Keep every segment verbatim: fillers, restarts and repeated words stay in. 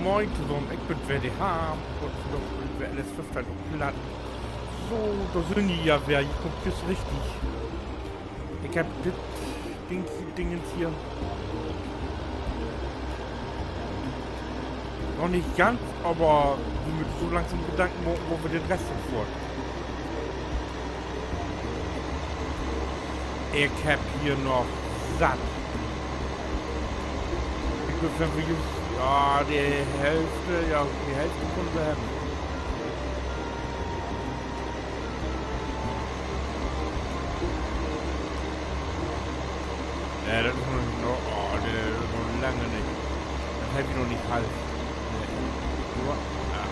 Moin tosamen, ik bün weer de Harm un vandaag bün ik weer L S föffteihn op Platt. So, dor sünd ji ja weer, ji kaamt jüst richtig. Ik heff dit Ding, Dingens hier noch nich ganz, aver wi mööt so langsam Gedanken maken, wo wi den Rest henfohrt. Ik heff hier noch satt. Ik bün för jüst, ja, de Hälfte, ja, de Hälfte köönt wi hebben. Nee, dat is noch, noch, oh, nee, noch lange nich. Dat heff ik noch nich half. Nee. Nur, ja.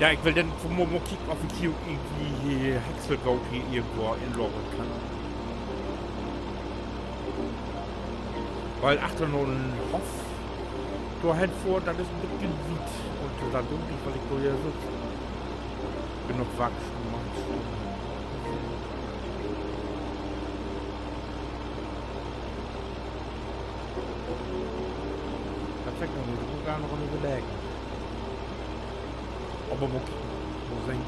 Ja, ik will denn mal, mal kieken, of ik hier ok irgendwie hier Häckselgoot hier irgendwo inlagern kann. Wiel achter na'n Hoff dor henfohren, dat is en beten wiet. Un dat dor nich, wiel ik dor ja so genoog Wachs maak. Dat finn ik noch nich, dor mutt ik noch överleggen. Aver mal kieken, mal sehn.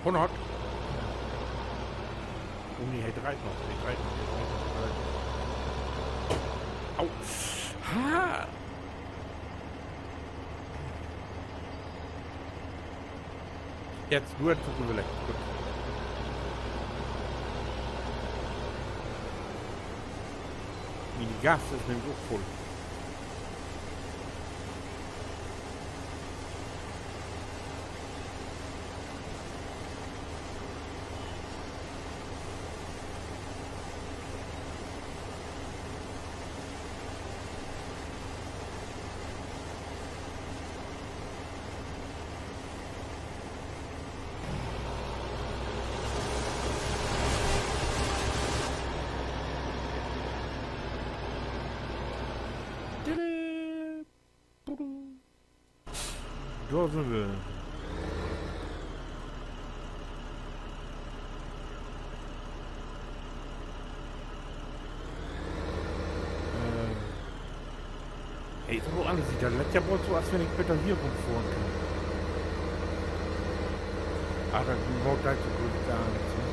Hunnert. Oh nee, he dreiht noch, he dreiht noch, he dreiht noch, he dreiht noch. Au. Ha! Jetzt nur Tucken vielleicht. Goot. Mien Gas is nämlich ok vull. Dor sünd wi. Äh. Hey, so allens süht dat ja bold so ut, as wenn ik beter hier rumfohren kann. Ah, dat maakt dat so goot gor nix, ne?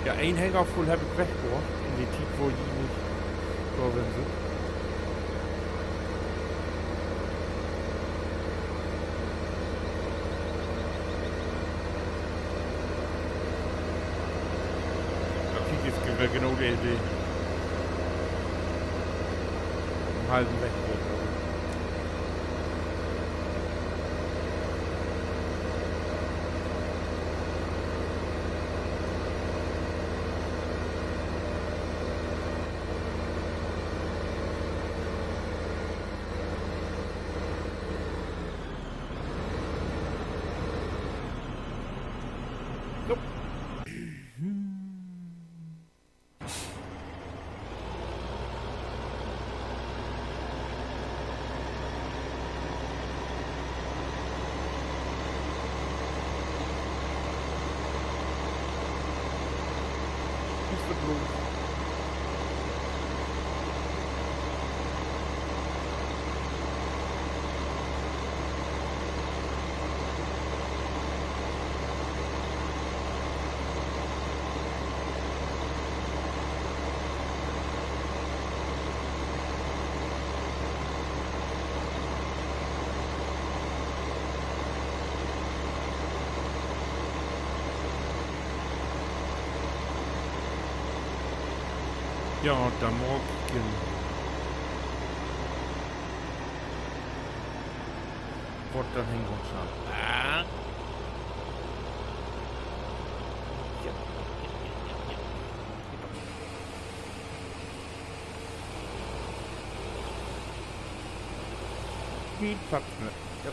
Ja, een Hänger vull heff ik wegbröcht in de Tiet, wo ji nich dor ween sünd. Ja, kiek, is weer genau de, de, en halven Weg. So. Is wat los. Ja, denn maak ik en Wat denn hängen un schall. Ah. Ja. Piep, papp, ne. Ja.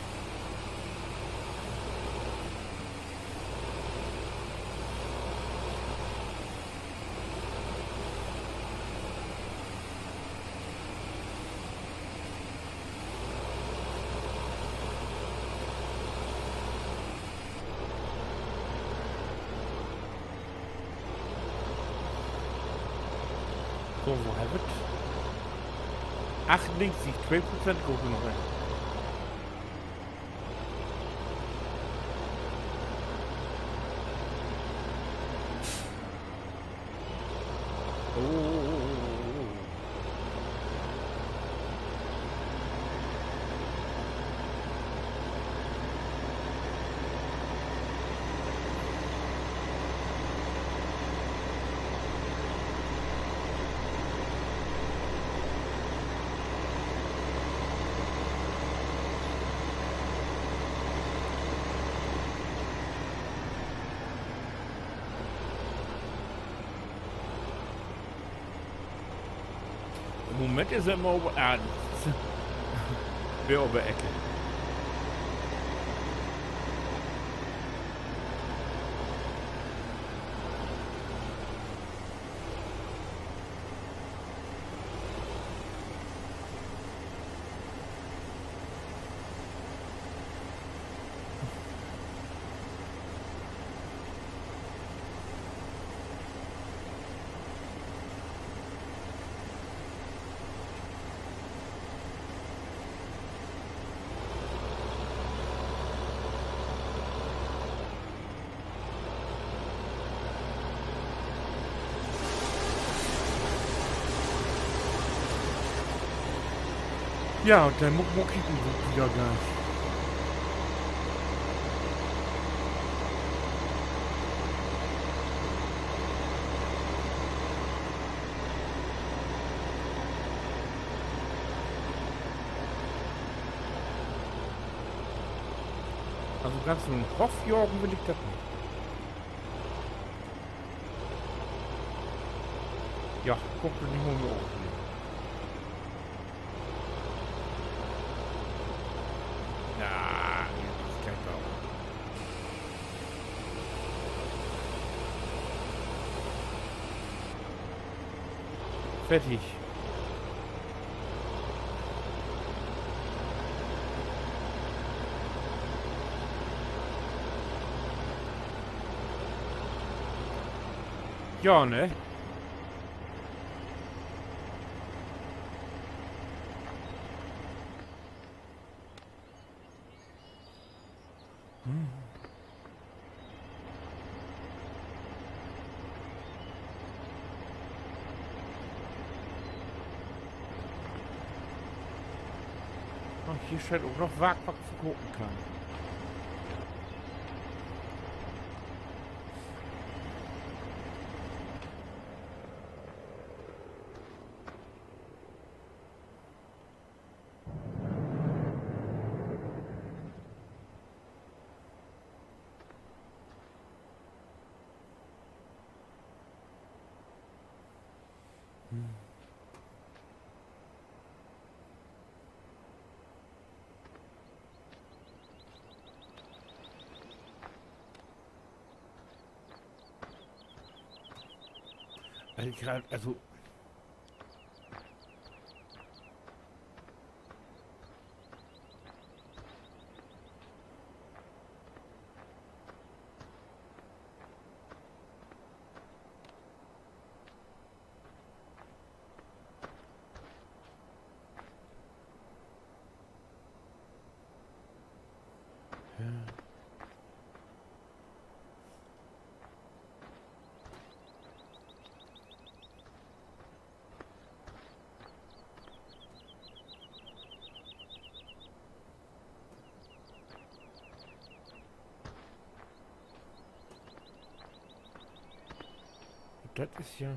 So, wo hebbt wi 't? Achtunnegentig, twee Prozent goht noch in. Oh. In'n Moment is he immer op, ah, weer op de Eck. Ja, un denn mutt ik mal kieken, wo ik wieder gah. Also ganz in den Hoff jagen will ik dat nich. Ja, kummt dor nich mal mehr op. Ja, jetzt is keen Sau. Fertig. Ja, ne? Oh, hier steiht ok noch Wark, wat ik verkopen kann. Also, ik, also, Dat is ja.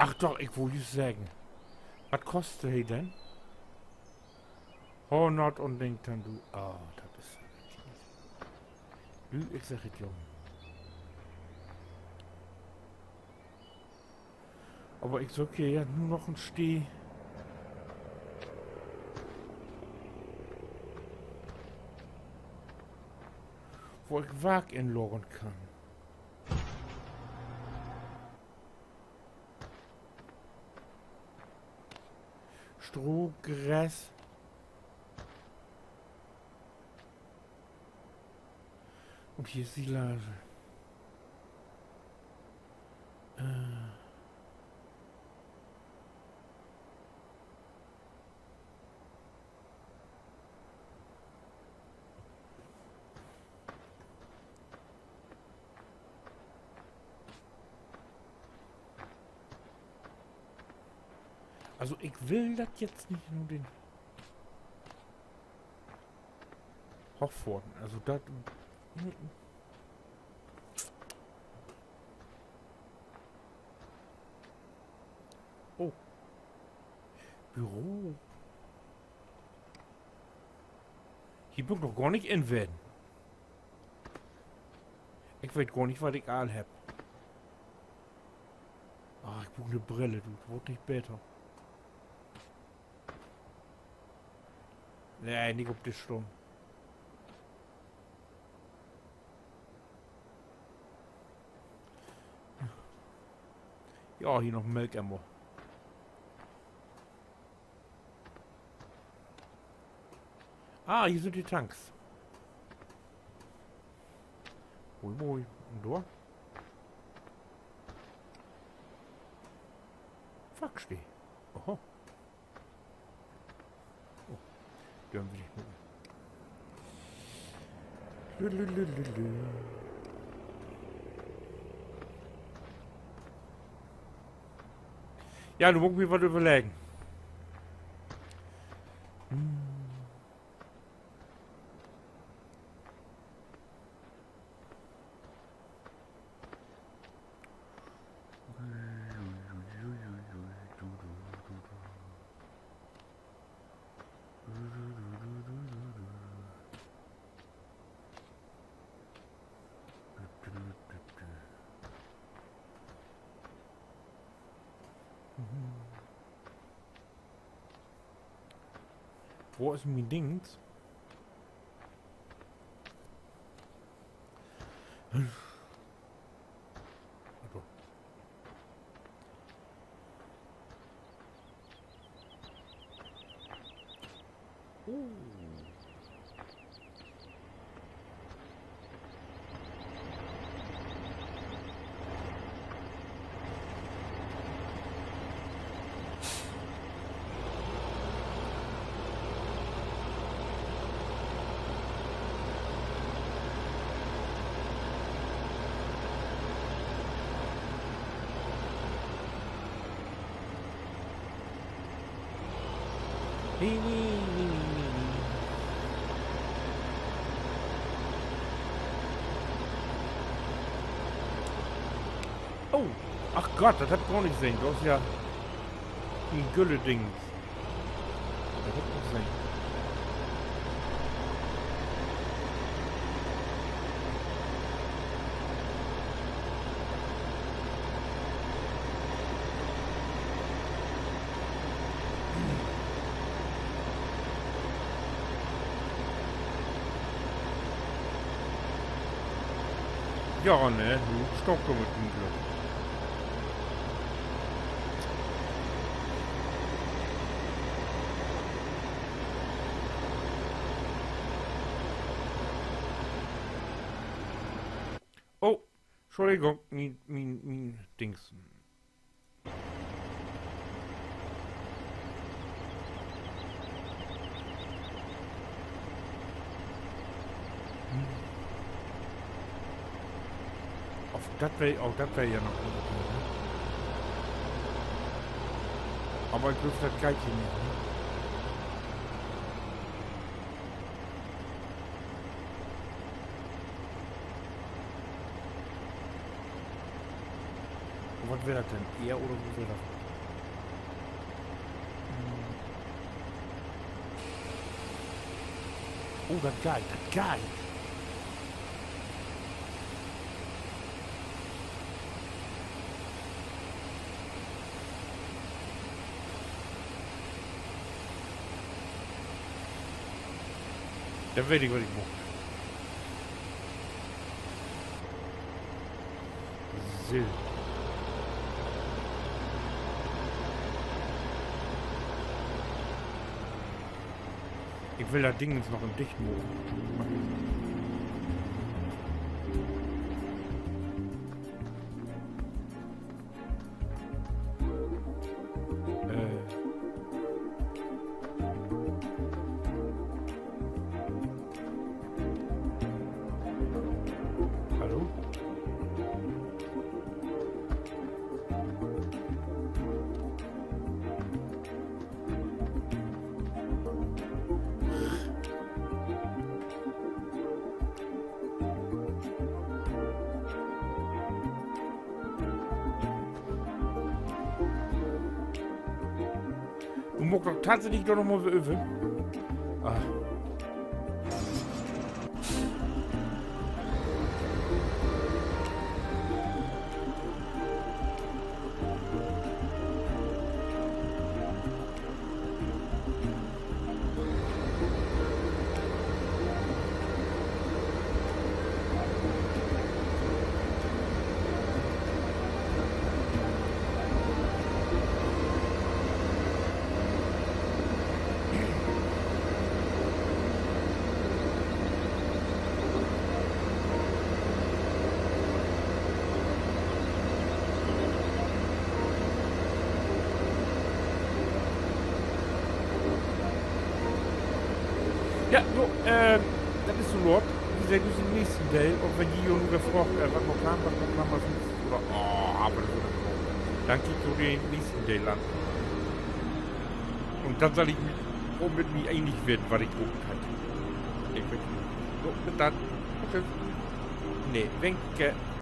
Ach doch, ik wull jüst seggen. Wat kost he denn? Hunnert un Ding denn, du. Ah, dat is, Lü, ik segg et jo. Aver ik söök hier ja nu noch en Stee, wo ik Wark inlagern kann. Stroh, Gras. Un hier Silage. Äh. Also, ik will dat jetzt nich na den Hoff fohren. Also, dat, oh. Büro. Hier bün ik noch gor nich in ween. Ik weet gor nich, wat ik all hebb. Ah, ik bruuk 'ne Brill, du. Dat word nich beter. Nee, nich op de Stunn. Ja, hier noch Melkemmer. Ah, hier sünd de Tanks. Moi, moi. Un dor? Fack steh. Oho. Oh, dörven wi nich mucken. Lü, lü, lü, lü, lü. Ja, nu mutt ik mi wat överleggen. Hm. Wo is mien Dings? Ach so. Uh. Nee, nee, nee, nee, nee, nee. Oh, ach Gott, dat hebb ik gor nich sehn. Dat is ja en gülle Ding. Dat hebb ik nich sehn. Ja, ne, nu stockt dat mit mien Glück. Oh, Entschuldigung, mien, mien, mien Dings. Of dat weer, oh, dat weer ja noch en Idee, ne? Aver ik glööv, dat geiht hier nich, ne? Wat weer dat denn? Eer oder wo weer dat? Hm. Oh, dat geiht, dat geiht. Denn weet ik, wat ik mutt. So. Ik will dat Dingens noch even dicht maken. Äh. Hallo? Nu mutt ik doch tatsächlich doch noch mal weer över. Ah. Ja, so, ähm, dat is so laat. Wi seht uns in'n nächsten Deel. Un wenn ji nu weer fraagt, äh, wat noch kamen, wat noch kamen, wat nich, oder, oh, aver dat, denn kiekt jo den nächsten Deel an. Un denn sall ik mi, ok mit mi enig weern, wat ik doon kann. Ik weet nich. So, bit denn. Tschüss. Nee, Wenke.